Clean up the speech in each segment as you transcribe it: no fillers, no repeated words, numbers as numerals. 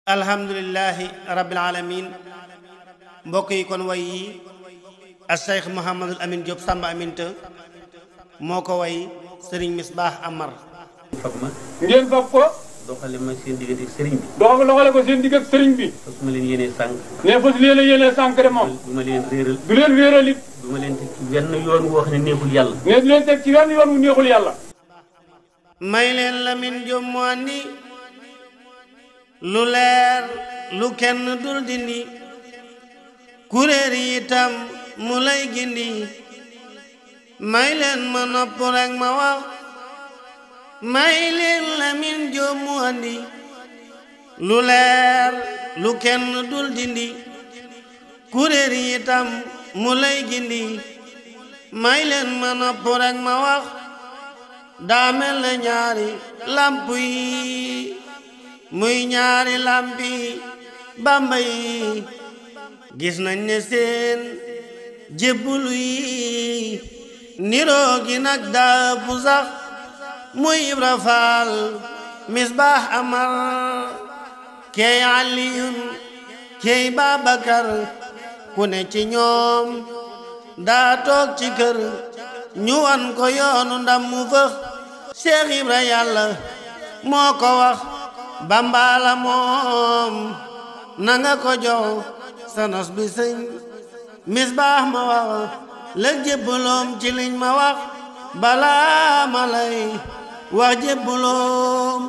alhamdulillahi rabbil alamin mbokk yi kon way yi a Cheikh Mouhamadul Amin Diop Samba Aminta moo ko way Serigne Misbah Amar. fab ma ngeen fab ko doxale ma seen diggante ak sëriñ bi. doxale ko seen digg ak sëriñ bi. fas ma leen yéenee sànq. ne fas leen a yéenee sànq de moom. du ma leen réeral. du leen réeral it. du ma leen teg ci wenn yoon woo xam ne neexul yàlla. ne du leen teg ci wenn yoon wu neexul yàlla. may leen Lamine Diop mu andi lu leer lu kenn dul dindi kuréer yi itam mu lay gindi may leen ma nopp rek ma wax may leen Lamine Diop mu andi lu leer lu kenn dul dindi kuréer yi itam mu lay gindi may leen ma nopp rek ma wax daa mel ne ñaari lamp yi muy ñaari lampi Bamba yi gis nañ ne seen jébbulu yi niroo gi nag daa bu sax muy Ibra Faal Misbah Amar key Aliyun key Babakar ku ne ci ñoom daa toog ci kër ñu wan ko yoonu ndam mu fëx Cheikh Ibra yàlla moo ko wax Bamba la moom nanga ko jox sa nos bi sëñ Misbah ma wax la jébbaloom ci liñ ma wax balaa ma lay wax jébbaloom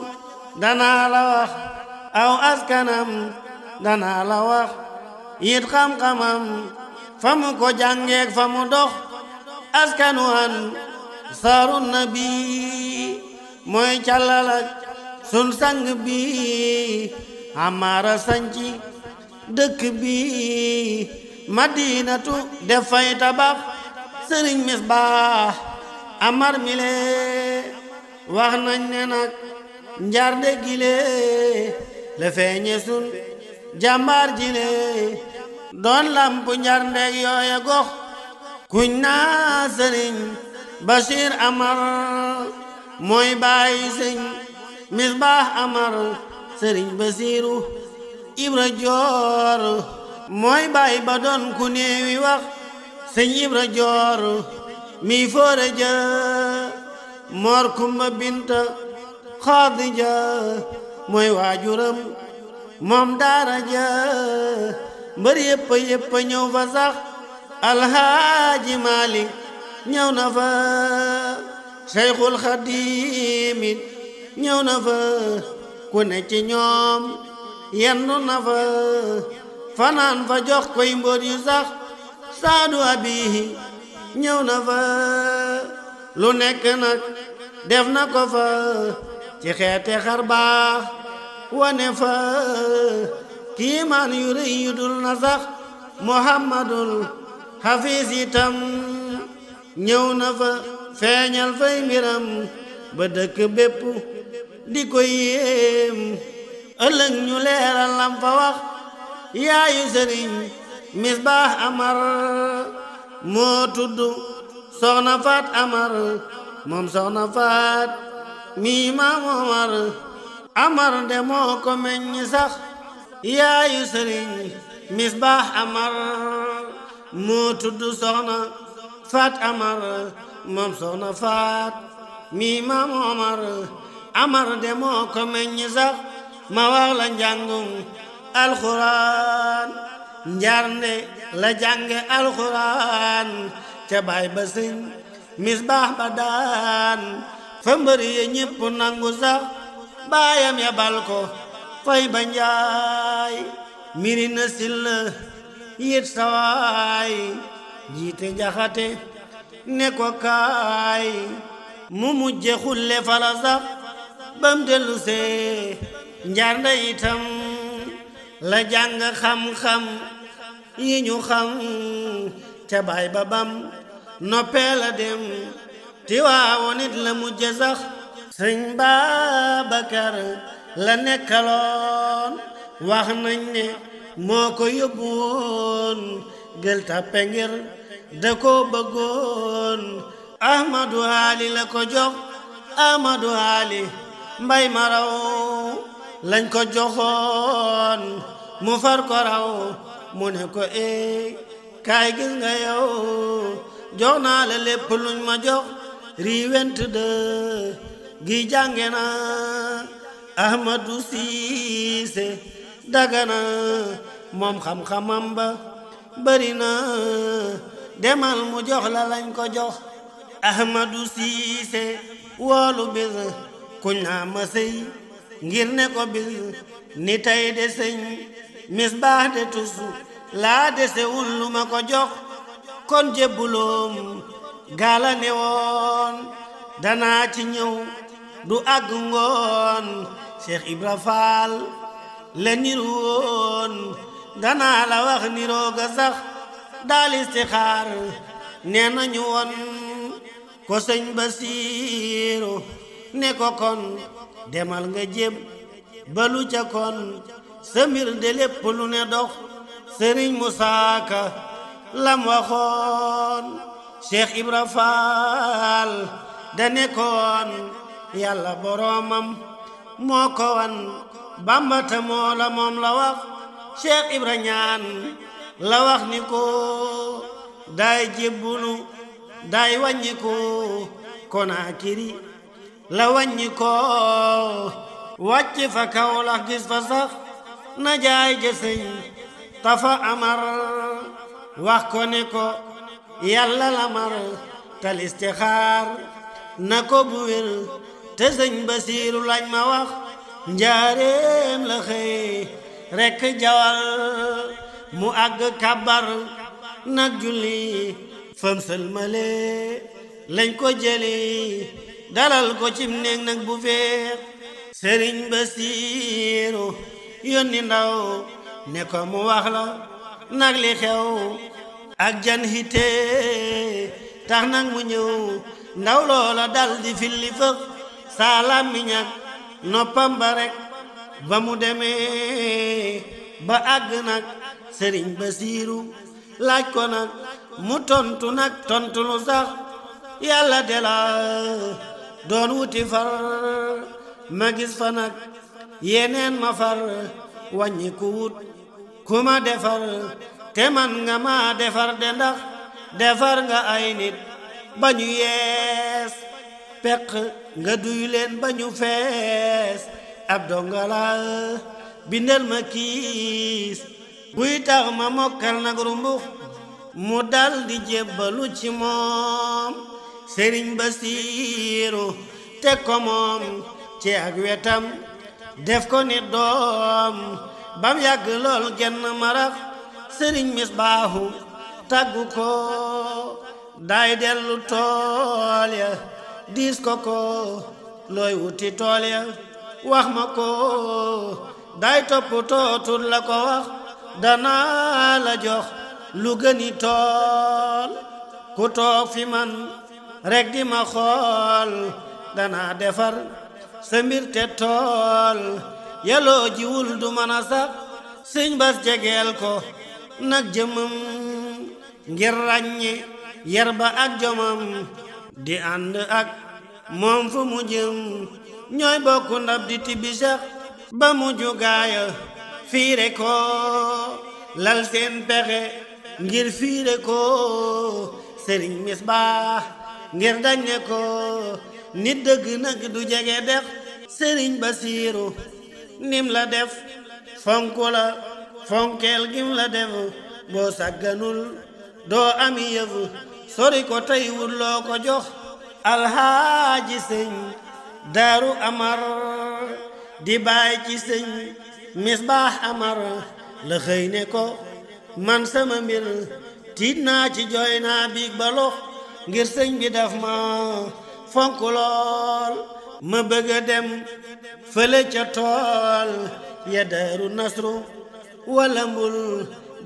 danaa la wax aw askanam danaa la wax yit xam-xamam fa mu ko jàngeek fa mu dox askanu an saaru nabi mooy càllalak sun sang bi Amara sanci dëkk bi Madinatu def fay tabax Sëriñ Misbah Amar mile wax nañ ne nag njarde gile le feeñe sun jàmbaar jile doon lamp njarndeeg yooya gox kuñ naa Sëriñ Bachir Amar mooy bàyyi sëñ Misbah Amar Sëriñ Basiru Ibra Joor mooy bàyyi ba doon ku néewi wax sëñ Ibra Joor mi foore ja Mor Kumba Binta Xaadija mooy waajuram moom daara ja mbër yëpp ñëw fa sax Alhaaji Malik ñëw na fa Seyxul Xadiimit ñëw na fa ku ne ci ñoom yendu na fa fanaan fa jox koy mbóot yu sax saadu abihi ñëw na fa lu nekk nag def na ko fa ci xeete xar baax wane fa kiimaan yu rëy yu dul na sax Muhammadul Hafiis itam ñëw na fa feeñal fay mbiram ba dëkk bépp di ko yéem ëllëg ñu leeral lam fa wax yaayu Sëriñ Misbah Amar moo tudd Soxna Faat Amar moom Soxna Faat mi Maam Amar de moo ko meññ sax yaayu Sëriñ Misbah Amar moo tudd Soxna Faat Amar moom Soxna Faat mi Maam Amar de moo ko meññ sax ma wax la njàngum alxuraan njarnde la jànge alxuraan ca baay ba sëñ Misbah ba daan fa mbëri ye ñépp nangu sax baayam ya bal ko fay ba njaay miri na silla yit sawaay jiite jaxate ne ko kaay mu mujje xulle fala sax bam dellu see njarnde itam la jàng xam-xam yi ñu xam ca baay ba bam noppee la dem Tiwaawoon it la mujje sax sëñ Babakar la nekkaloon wax nañ ne moo ko yóbbuwoon gël tappe ngir da ko bëggoon Ahmadu Ali la ko jox Ahmadu Ali mbay maraw lañ ko joxoon mu far ko raw mu ne ko kaay gis nga yow jox naa la lépp luñ ma jox riwent de gi jànge na Ahmadu Siise Dagana moom xam-xamam ba bari na demal mu jox la lañ ko jox Ahmadu Siise woolu bis kuñ naa ma sëy ngir ne ko bis ni tey de sëñ Misbah de tus laa desewul lu ma ko jox kon jébbuloom gaala ne woon danaa ci ñëw du àgg ngoon Cheikh Ibra Faal la niru woon danaa la wax nirooga sax daal istixaar nee nañu woon ko sëñ Basiiru ne ko kon demal nga jéb balu ca kon sa mbir de lépp lu ne dox Sëriñ Musaa Ka lam waxoon Cheikh Ibra Faal da nekkoon yàlla boroomam moo ko wan Bamba te moo la moom la wax Cheikh Ibra ñaan la wax ni ko daay jébbulu daay wàññi ko Konaakiri la wàññi ko wàcc fa Kawlax gis fa sax na jaay jësëñ Tafa Amar wax ko ne ko yàlla la mar tal istixaar na ko bu wér te sëñ Basiiru lañ ma wax njaareem la xëy rekk jawal mu àgg kabar nag julli fam sëlmale lañ ko jëli dalal ko cim néeg nag bu feex Sëriñ Basiiru yónni ndaw ne ko mu wax la nag li xew ak jan hite tax nag mu ñëw ndaw loola dal di filli fëx saalaam mi ñag noppam ba rek ba mu demee ba àgg nag Sëriñ Basiiru laaj ko nag mu tontu nag tontu lu sax yàlla de la doon wuti far ma gis fa nag yeneen ma far wàññi ku wut ku ma defar te man nga ma defar de ndax defar nga ay nit ba ñu yees peq nga duy leen ba ñu fees ab dongala bindal ma kiis buy tax ma mokkal nag rumbux mu dal di jébbalu ci moom Sëriñ Basiiru teg ko moom ci ak wetam def ko ni doom bam yàgg lool genn marax Sëriñ Misbaahu tàggu ko daay dellu tool ya diis ko looy wuti tool ya wax ma ko daay topp tootul la ko wax danaa la jox lu gëni tool ku toog fi man rek di ma xool danaa defar sa mbir te tool yaloo jiwul du mën a sax Sëñ Bas jegeel ko nag jëmam ngir ràññi yar ba ak jomam di ànd ak moom fu mu jëm ñooy bokku ndab di tibbi sax ba mu jugaaya fiire ko lal seen pexe ngir fiire ko Sëriñ Misbah ngir dañ ne ko nit dëgg nag du jege dex Sëriñ Basiiru nim la def fonku la fonkeel gim la def boo sàgganul doo ami yëf sori ko tey wut loo ko jox Alhaaji Sëñ Daaru Amar di baay ci Sëñ Misbah Amar la xëy ne ko man sama mbir tiit naa ci jooy naa biig ba lox ngir sëñ bi daf ma fonk lool ma bëgg a dem fële ca tool ya Daaru Nasru wala mbul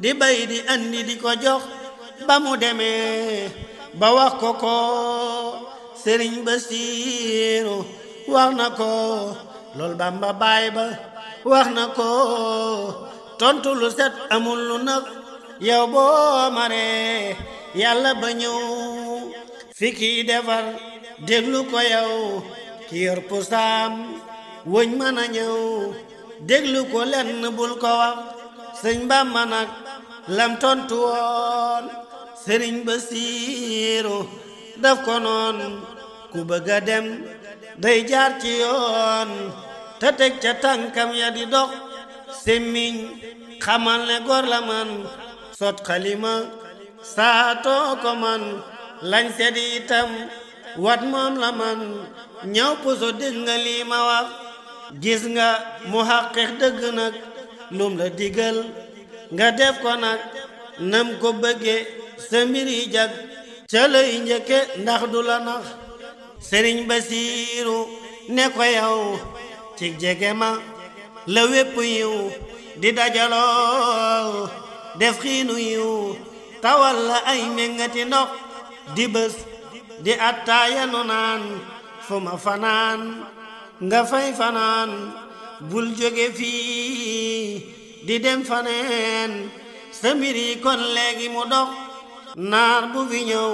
di bay di andi di ko jox ba mu demee ba wax ko Sëriñ Basiiru wax na ko lool Bamba baay ba wax na ko tontu lu set amul lu nag yow boo maree yàlla ba ñëw fi kii defar déglu ko yow ki yor pusaam wëñ mën a ñëw déglu ko lenn bul ko wax sëñ Bamba nag lam tontu woon sëriñ Basiiru daf ko noon ku bëgg a dem day jaar ci yoon te teg ca tànkam ya di dox semmiñ xamal ne góor la man sot xalima saatoo ko man lañ sedi itam wat moom la man ñaw puso dégg nga lii ma wax gis nga mu xaqiq dëgg nag lum la digal nga def ko nag nam ko bëgge sa mbir yi jag ca lay njëkke ndax du la nax sëriñ Basiiru ne ko yow ci jege ma la wépp yiw di dajaloo def xiinu yiw tawal la ay méngati ndox di bés di attaaya nu naan fu ma fanaan nga fay fanaan bul jóge fii di dem faneen sa mbir yi kon léegi mu dox naar bu fi ñëw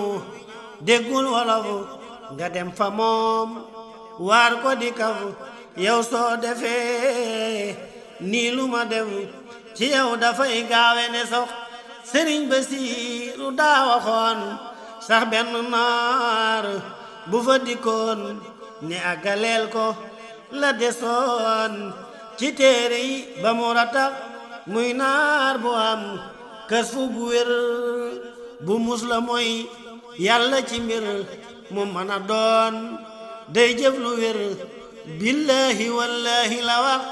déggul wolof nga dem fa moom waar ko di kaf yow soo defee nii lu ma def ci yow dafay gaawe ne sox sëriñ Basiiru daa waxoon sax benn naar bu fa dikkoon ne àggaleel ko la desoon ci téere yi ba mu ratax muy naar bu am kës fu bu wér bu mus la mooy yàlla ci mbir mu mën a doon day jëf lu wér billahi wallahi la wax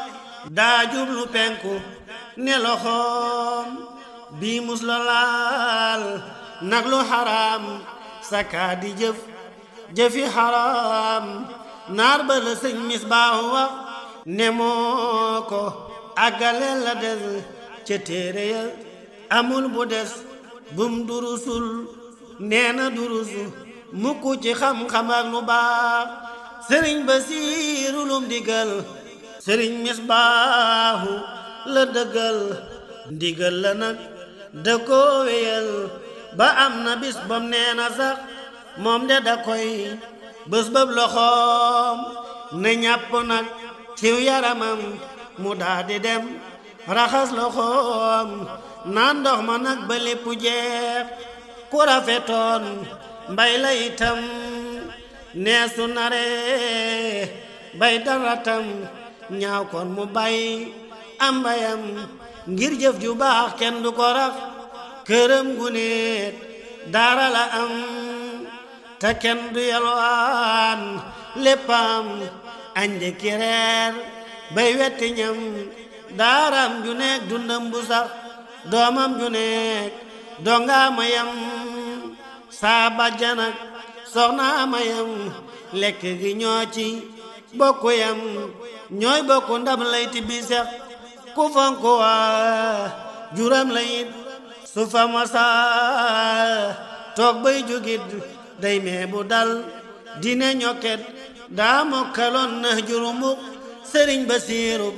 daa jublu penku ne loxoom bii mus la laal nag lu xaraam saka di jëf jëfi xaraam naar ba la sëñ Misbaahu wax ne moo ko àggaleel la des ca téere ya amul bu des bum durusul nee na durusu mukk ci xam-xam ak lu baax sëriñ Basiiru lum digal sëriñ Misbaahu la dëggal ndigal la nag da koo wéyal ba am na bis bam nee na sax moom de da koy bés bëb loxoom ne ñàpp nag ciw yaramam mu daa di dem raxas loxoom naan ndox ma nag ba lépp jeex ku rafetoon mbay la itam neesu nare bay daratam ñaaw kon mu bay am mbayam ngir jëf ju baax kenn du ko rax këram gu neet dara la am te kenn du yalwaan léppam añ ndékki reer bay wetti ñam daaram ju nekk dundam bu sax doomam ju nekk dongaama yam saa bajjanak soxnaama yam lekk gi ñoo ci bokku yam ñooy bokku ndam lay tibbi sex ku fonk waa juram layit su fa masa toog bay jógit day mee bu dal dine ñokket daa mokkaloon na jurumuk sëriñ Basiiru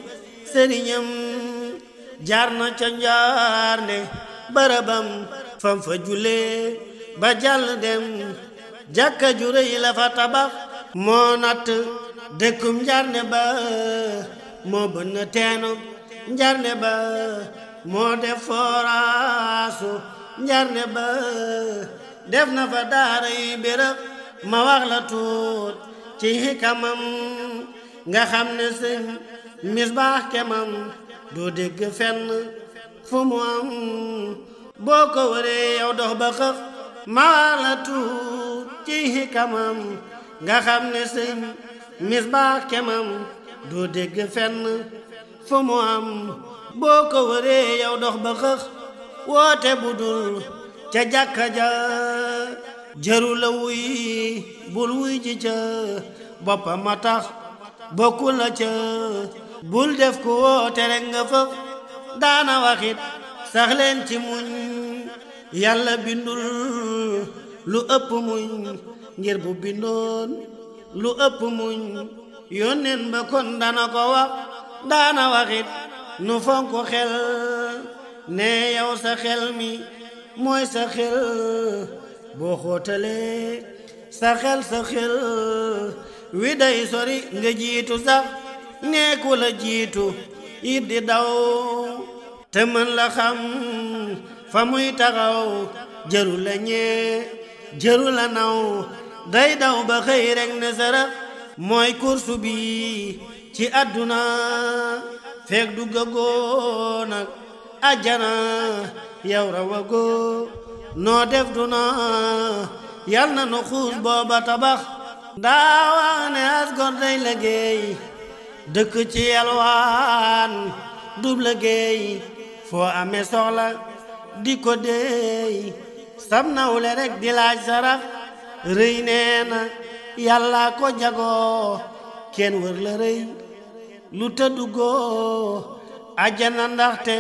sëriñam jaar na ca njaarnde barabam fam fa julee ba jàll dem jàkka ju rëy la fa tabax moo natt dëkkum njaarnde ba moo bënn teenu njaarnde ba moo def foraasu njaarnde ba def na fa daara yi bérëb ma wax la tuut ci hikamam nga xam ne sëñ Misbaax kemam doo dégg fenn fu mu am boo ko wëree yow dox ba xëf ma wax la tuut ci hikamam nga xam ne sëñ Misbaax kemam doo dégg fenn fu mu am boo ko wëree yow dox ba xëf woote budul ca jàkka ja jëru la wuy bul wuy ji ca boppam ma tax bokku la ca bul def ku woote rek nga fëf daana waxit sax leen ci muñ yàlla bindul lu ëpp muñ ngir bu bindoon lu ëpp muñ yónneen ba kon dana ko wax daana waxit nu fonk xel ne yow sa xel mi mooy sa xel boo xóotalee sa xel wi day sori nga jiitu sax neeku la jiitu it di daw te mën la xam fa muy taxaw jëru la ñee jëru la naw day daw ba xëy rek ne sara mooy kursu bi ci àdduna feek du gëgoo nag àjjana yow rawagoo noo def du na yal na nu xuus booba tabax daawa ne as gor day liggéey dëkk ci yalwaan dub liggéey foo amee soxla di ko déey sam nawle rek di laaj sarax rëy nee na yàlla ko jagoo kenn wër la rëy lu tëddugoo àjjana ndaxte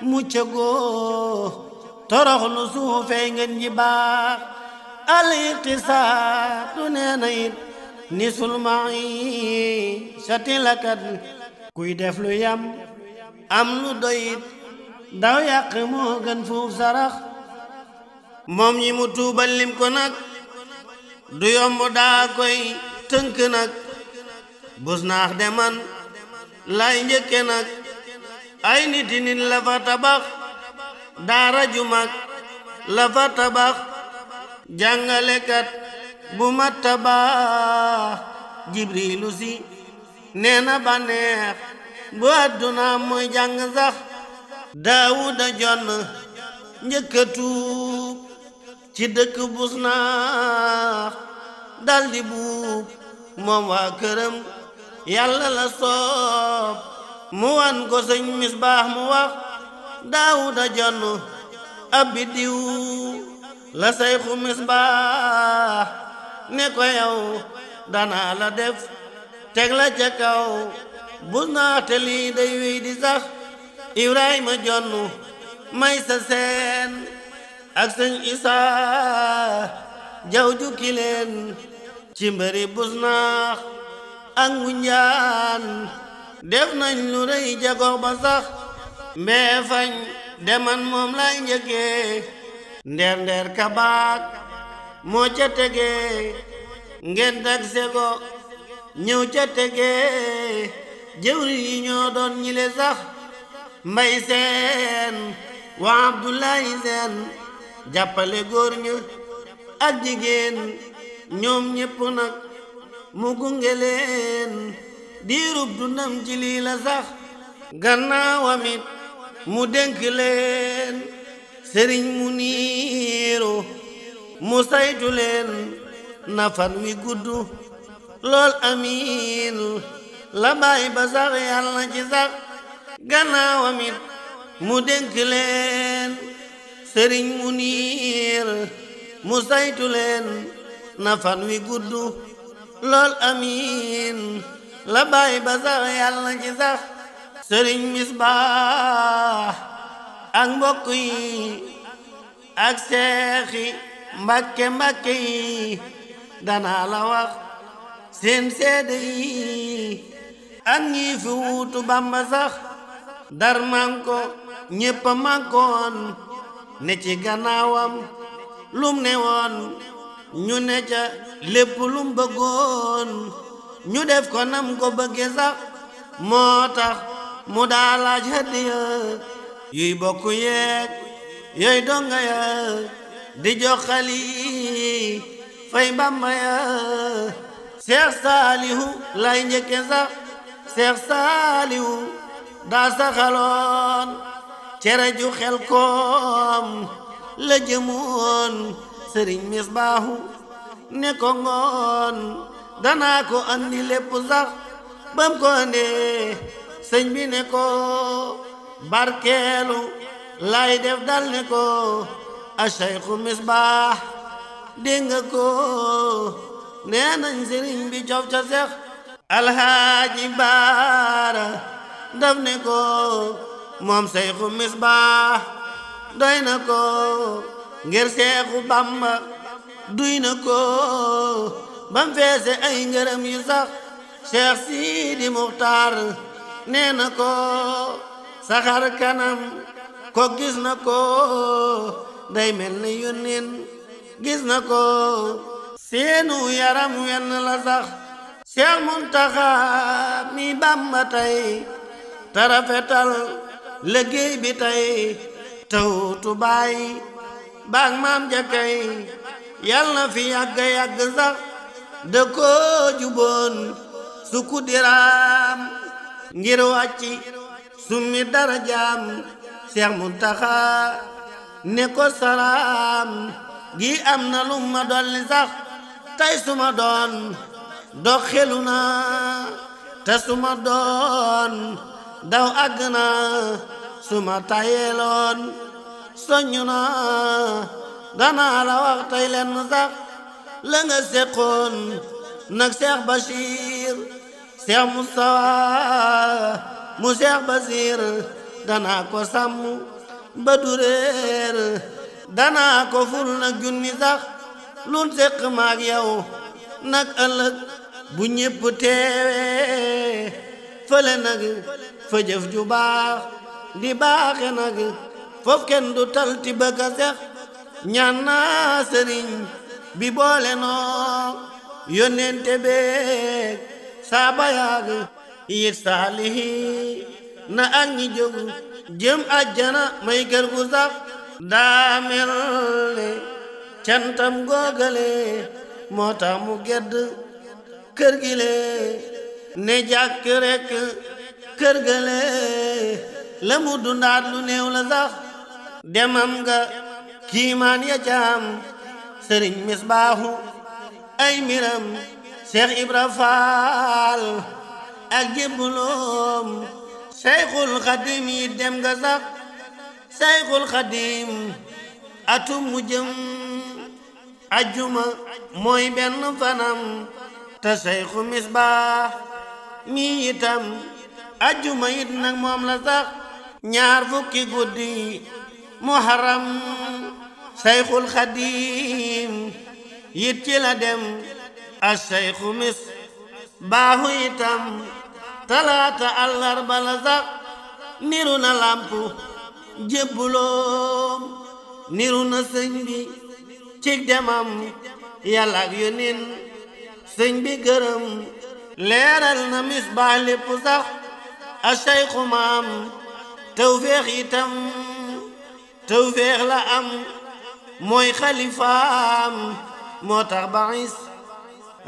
muccagoo torox lu suufee ngeen ji baax al iqtisaadu nee na it ni sulmayi satilakat kuy def lu yam am lu doyit daw yàq moo gën fuuf sarax moom ñi mu tuubal lim ko nag du yomb daa koy tënk nag bus naax de man lay njëkke nag ay niti nit la fa tabax daara ju mag la fa tabax jàngalekat bu mat tabax jibrilu si nee na bànneex bu àdduna mooy jàng sax daawuda jonn njëkka tuub ci dëkk bus naax daldi buub moom waa këram yàlla la soob mu wan ko sëñ misbaax mu wax daawuda jonn ab biddiw la sayxu misbaax ne ko yow danaa la def teg la ca kaw bus naax te lii day wéy di sax ibrahima jonn may sa seen ak sëñ isaa jaw jukki leen ci mbëri bus naax ak ngunjaan def nañ lu rëy jagox ba sax mbee fañ deman moom lay njëkkee ndeer ndeer kabaak moo ca tegee ngeen tak sego ñëw ca tegee jëwri yi ñoo doon ñile sax mbay seen wa abdullahi seen jàppale góor ña ak jigéen ñoom ñépp nag mu gunge leen diirub dundam ci lii la sax gannaawam it mu dénk leen sëriñ mu niiru mu saytu leen na fan wi gudd lool amiin la bàyyi ba sax yàlla ci sax gannaawam it mu dénk leen sëriñ mu niir mu saytu leen na fan wi gudd lool amiin la bàyyi ba sax yàlla ci sax sëriñ misbaax ak mbokk yi ak seexi mbàkke mbàkke yi danaa la wax seen seede yi ak ñi fi wuutu bamba sax dar man ko ñépp a mankoon ne ci gannaawam lum ne woon ñu ne ca lépp lum bëggoon ñu def ko nam ko bëgge sax moo tax mu daa laaj hadiya yuy bokk yeeg yooy donga ya di jox xali fay bamba ya seex saalihu lay njëkke sax seex saalihu daa saxaloon cere ju xel koom la jëmoon sëriñ misbaahu ne ko ngoon danaa ko andi lépp sax bam ko andee sëñ bi ne ko barkeelu lay def dal ne ko a sayxu misbaax dégg nga ko nee nañ sëriñ bi cof ca seex alhaaji baara daf ne ko moom sayxu misbaax doy na ko ngir seexu bamba duy na ko bam feese ay ngërëm yu sax Cheikh Sidi Muxtaar nee na ko saxar kanam ko gis na ko day mel ni yónneen gis na ko seenu yaram wenn la sax Cheikh Muntaxa mi Bamba tey te rafetal liggéey bi tey tawtu baay baag maam jakay yal na fi yàgg yàgg sax de ko juboon suku diraam ngir wàcci summi darajaam Seex Muntaxa ne ko salaam gi am na lu ma dolli sax tey suma doon dox xelu na te suma doon daw àgg na suma tayeloon soññu na danaa la wax tey leen sax la nga seqoon nag Seex Bachir Seex Mustafa mu Seex Basiir danaa ko sàmm ba du réer danaa ko ful nag junni sax lun seq maag yow nag ëllëg bu ñépp teewee fële nag fa jëf ju baax di baaxe nag foofu kenn du tal ti bëgg a sex ñaan naa sëriñ bi boole noo yónnente beeg saaba yaag yit saalihi na ak ñi jóg jëm àjjana may kër gu sax daa mel ne cantam googale moo tax mu gedd kër gi le ne jàkk rekk kër gale la mu dundaat lu néew la sax demam nga kiimaan ya caam sëriñ Misbaahu ay mbiram Seex Ibra Faal ak jébbuloom Seyxul Xadim yi dem nga sax Seyxul Xadim atum mu jëm ajjuma mooy benn fanam te Seyxu Misbaax mi itam ajjuma it nag moom la sax ñaar fukki guddi muharram Seyxul Xadim yit ci la dem a Seyxu Misbaaxu itam talaata àllarba la sax niru na lampu jébbuloom niru na sëñ bi cig demam yàlla ak yónneen sëñ bi gërëm leeral na Misbaax lépp sax a Seyxu maam tawfeex itam tawfeex la am mooy xalifaam moo tax baris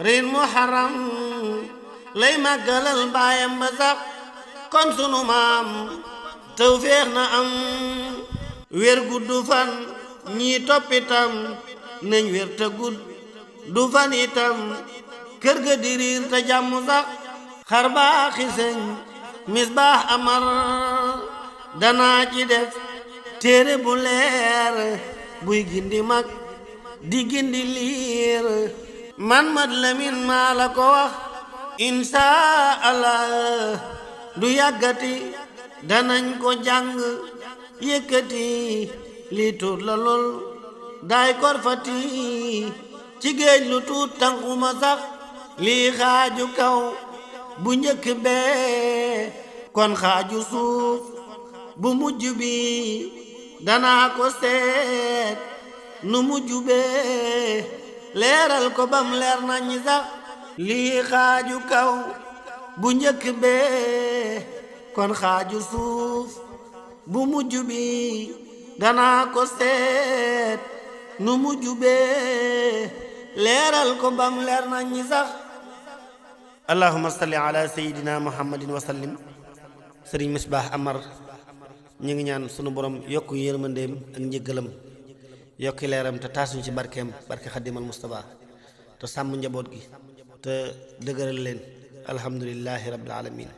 rin muharram lay màggalal baayam ba sax kon sunu maam tawfeex na am wér guddu fan ñii toppitam nañ wér te gudd du fan itam kër ga di riir te jàmm sax xar baaxi sëñ Misbaax Amar danaa ci def téere bu leer buy gindi mag di gindi liir man Mat Lamin maa la ko wax inshaa Allah du yàggati danañ ko jàng yëkkati lii tuut la lool daay korfati ci géej lu tuut tànkuma sax lii xaaju kaw bu njëkk bee kon xaaju suuf bu mujj bi danaa ko seet nu mujj bee leeral ko bam leer nañi sax lii xaaju kaw bu njëkk bee kon xaaju suuf bu mujj bi danaa ko seet nu mujj bee leeral ko bam leer nañi sax allahumma salli ala sayyidina muhammadin wa sallim sëriñ Misbaax Amar ñu ngi ñaan sunu borom yokk yërmandeem ak njëggalam yokki leeram te taasuñ ci barkeem barke xadimal Mustafa te sàmm njaboot gi te dëgëral leen alhamdulillahi rabbil alamin